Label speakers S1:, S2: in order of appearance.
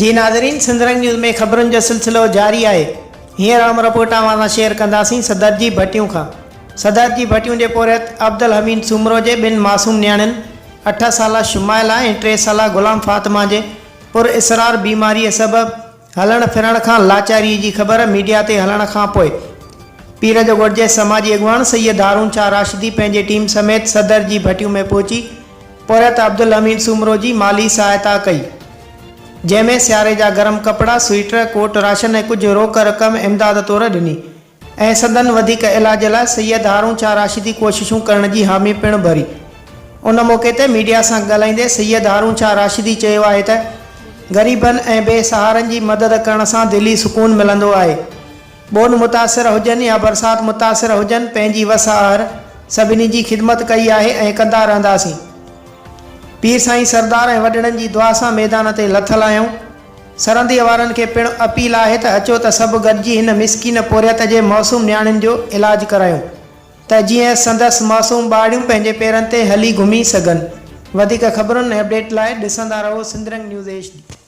S1: جي ناظرين سنڌرنگ نيوز ۾ خبرن جو سلسلو جاري آهي هينئر اهم رپورٽ اوهان سان شيئر ڪنداسين صدر جي ڀٽيون کان صدر جي ڀٽيون جي پورهيت عبدالحميد سومرو جي ٻن معصوم نياڻين اٺ سالا شمائلا ۽ ٽي سالا غلام فاطمه جي پر اسرار بيماريء سبب هلڻ ڦرڻ کان لاچاري جي خبر ميڊيا تي هلڻ کان پوء پير جو ڳوٺ جي سماجي اڳواڻ سيد هارون شاهه راشدي پنهنجي ٽيم سميت صدر جي ڀٽيون ۾ پهچي پورهيت عبدالحميد سومرو جي مالي سهائتا ڪئي، جنهن ۾ سياري جا گرم ڪپڙا، سوئيٽر، ڪوٽ، راشن ۽ ڪجهه روڪ رقم امداد طور ڏني ۽ سندن وڌيڪ علاج لاء سيد هارون شاهه راشدي ڪوششون ڪرڻ جي حامي پڻ ڀري. ان موقعي تي ميڊيا سان ڳالهائيندي سيد هارون شاهه راشدي چيو آهي ته غريبن ۽ بي سهارن جي مدد ڪرڻ سان دلي سڪون ملندو آهي. ٻوڏ متاثر هجن يا برسات متاثر هجن پنهنجي وس آهر سڀني جي خدمت ڪئي آهي ۽ ڪندا رهنداسين. پير سائين سردار ۽ وڏڙن جي دعا سان ميدان تي لٿل آهيون. سرنديء وارن کي پڻ اپيل آهي ته اچو ته سڀ گڏجي هن مسڪين پورهيت جي معصوم نياڻين جو علاج ڪرايون ته جيئن سندس معصوم ٻارڙيون پنهنجي پيرن تي هلي گهمي سگهن. وڌيڪ خبرن ۽ اپڊيٽ لاء ڏسندا رهو سنڌرنگ نيوز ايڇ ڊي.